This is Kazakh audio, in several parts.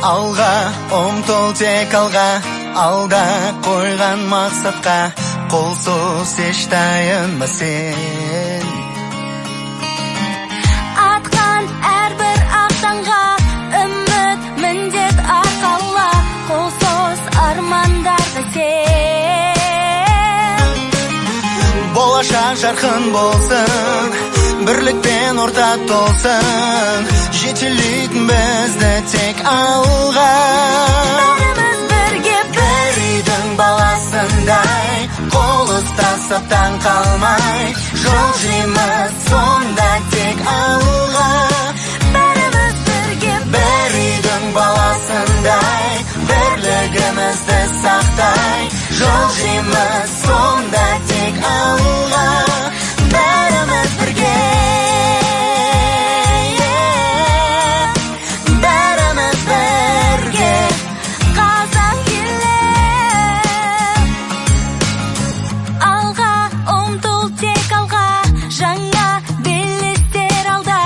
Алға ұмтыл тек алға, алда қойған мақсатқа қол соз, еш тайынба сен. Атқан әрбір ақ таңға үміт міндет арқала, қол соз армандарға сен. Болашақ жарқын болсын, бірлікпен орта толсын, жетелейтін бізді тек алға. Бәріміз бірге бір үйдің баласындай, қол ұстасып таң қалмай, жылжимыз сонда тек алға. Бәріміз бірге бір үйдің баласындай, бірлігімізді сақтай, жылжимыз сонда тек алға. Бәріміз бірге, бәріміз бірге, қазақ елі. Алға ұмтыл тек алға, жаңа белестер алда,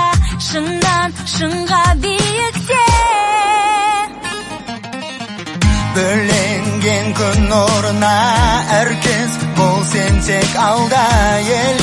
шыңнан шыңға биікте. Бөленген күн нұрына әркез бол сен тек алда, ел